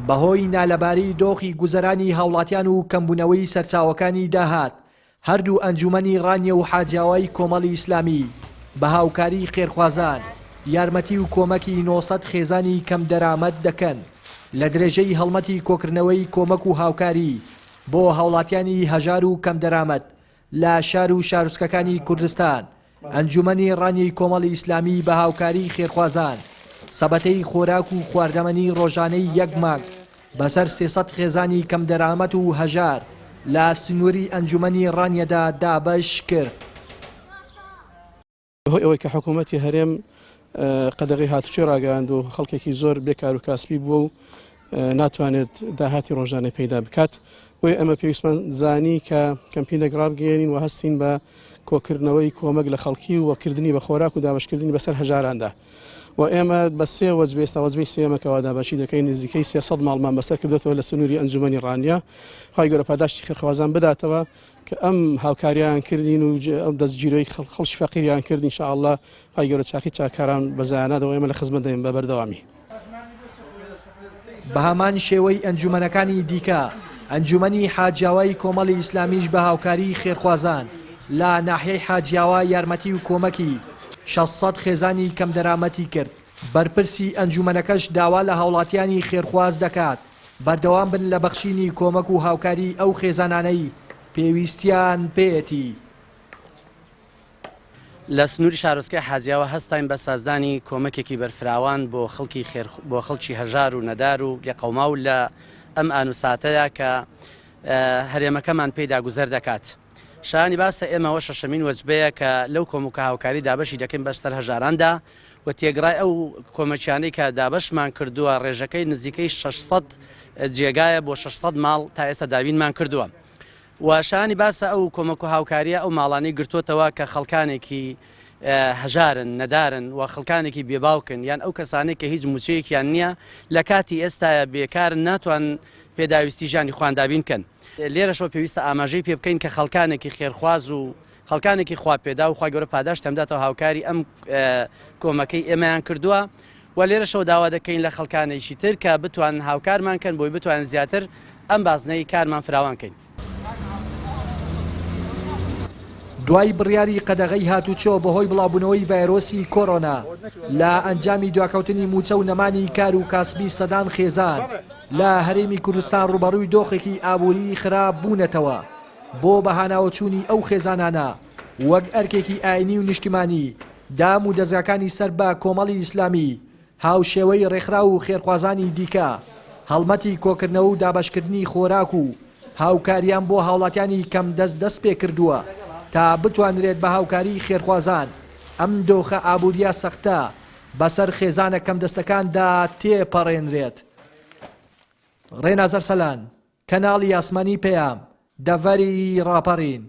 بەهۆی نالەباری دۆخی گوزەرانی هاوڵاتیان و کەمبوونەوەی سەرچاوەکانی داهات، هەردوو ئەنجوومەنی ڕانیە و حاجیاوای کۆمەڵی ئیسلامی بە هاوکاری خێرخوازان یارمەتی و کۆمەکی 900 خێزانی کەمدەرامەت دەکەن لە درێژەی هەڵمەتی کۆکردنەوەی کۆمەک و هاوکاری بۆ هاوڵاتیانی هەژار و کەمدەرامەت لە شار و شارۆچکەکانی کوردستان، ئەنجوومەنی ڕانیەی کۆمەڵی ئیسلامی بە هاوکاریی خێرخوازان سەبەتەی خۆراک و خواردەمەنی ڕۆژانەی یەک مانگ بەسەر 300 خێزانی کەمدەرامەت و هەژار لە سنووری ئەنجوومەنی ڕانیەدا دابەش کرد. بەهۆی ئەوەی کە حکوومەتی هەرێم قەدەغەی هاتوچۆی ڕاگەیاند و خەڵکێکی زۆر بێ کار و کاسبی بووە و ناتوانێت داهاتی ڕۆژانەی پەیدا بکات بۆیە ئەمە پێویستمان زانی کە کەمپینێک ڕابگەیەنین و هەستین بە کۆکردنەوەی کۆمەک لە خەڵکی و کردنی بە خۆراک و دابشکردنی بەسەر هەژاراندا و ئێمە بە سێ وەجبە ئێستا وەجبەی سێیەمەکەوە دابەشی دەکەین نزیکەی 300 ماڵمان بەسەر کردوێتەوە لە سنووری ئەنجومەنی ڕانیە خوای گەورە پاداشتی خێرخوازان بداتەوە کە ئەم هاوکاریان کردین و ئەم دەستگیرۆی خەڵکی فەقیریان کرد ان شاء اللە خوای گەورە چاکی چاککاران بە زایە نادەوە ئێمە لە خزمەت دەین بە بەردەوامی. بەهەمان شێوەی ئەنجومەنەکانی دیکە، ئەنجومەنی حاجیاوای کۆمەڵی ئیسلامیش بە هاوکاریی خێرخوازان لە ناحیەی حاجیاوا یارمەتی و کۆمەکی 600 خێزانی کەمدەرامەتی کرد، بەرپرسی ئەنجومەنەکەش داوا لە هاوڵاتیانی خێرخواز دەکات بەردەوام بن لە بەخشینی کۆمەک و هاوکاری ئەو خێزانانەی پێویستیان پێیەتی. لە سنووری شارۆچکەی حاجیاوە هەستاین بە سازدانی کۆمەکێکی بەرفراوان بۆ خەڵکی خێر بۆ خەڵکی هەژار و نەدار و لێقەوماو لە ئەم ئان و ساتەدا کە هەرێمەکەمان پێیدا گوزەر دەکات. شایانی باسە ئێمە ئەوە شەشەمین وەجبەیە کە لەو کۆمەکە هاوکاری دابەشی دەکەین بەسەر هەژاراندا و تێگڕای ئەو کۆمەکیانەی کە دابەشمان کردووە ڕێژەکەی نزیکەی 600 جێگایە بۆ 600 ماڵ تا ئێستا دابینمان کردووە و شایانی باسە ئەو کۆمەک و هاوکاریە ئەو ماڵانەی گرتوتەوە کە خەڵکانێکی هەژارن نەدارن و خەڵکانێکی بێباوکن یان ئەو کەسانێک کە هیچ موچەیەکیان نییە لە کاتی ئێستاە بێکارن ناتوان پێداویستی ژیانی خوان دابین بکەن لێرەشەوە پێویستە ئاماژەی پێ بکەین کە خەڵکانێکی خێرخواز و خەڵکانێکی خوا پێدا و خوای گەورە پاداشتیان بداتەوە هاوکاری ئەم کۆمەکەی ئێمەیان کردووە و لێرەشەوە داوا دەکەین لە خەڵکانێکی تر کە بتوانن هاوکارمان کەن بۆی بتوانین زیاتر ئەم بازنەی کارمان فراوان کەین. دوای بڕیاری قەدەغەی هاتوچۆ بەهۆی بڵاوبوونەوەی ڤایرۆسی کۆرۆنا لە ئەنجامی دواکەوتنی مووچە و نەمانی کار و کاسبی سەدان خێزان لە هەرێمی کوردستان ڕووبەڕووی دۆخێکی ئابووریی خراپ بوونەتەوە. بۆ بەهاناوەچوونی ئەو خێزانانە وەک ئەرکێکی ئاینی و نیشتیمانی دام و دەزگاکانی سەر بە کۆمەڵی ئیسلامی هاوشێوەی ڕێکخراو و خێرخوازانی دیکە هەڵمەتی کۆکردنەوە و دابەشکردنی خۆراک و هاوکاریان بۆ هاوڵاتیانی کەمدەست دەستپێکردووە تا بتوانرێت بە هاوکاری خێرخوازان ئەم دۆخە ئابوورییە سەختە بەسەر خێزانە کەمدەستەکاندا تێپەڕێنرێت. ڕێناز ئەرسەلان، کەناڵی ئاسمانی پەیام، دەڤەری ڕاپەڕین.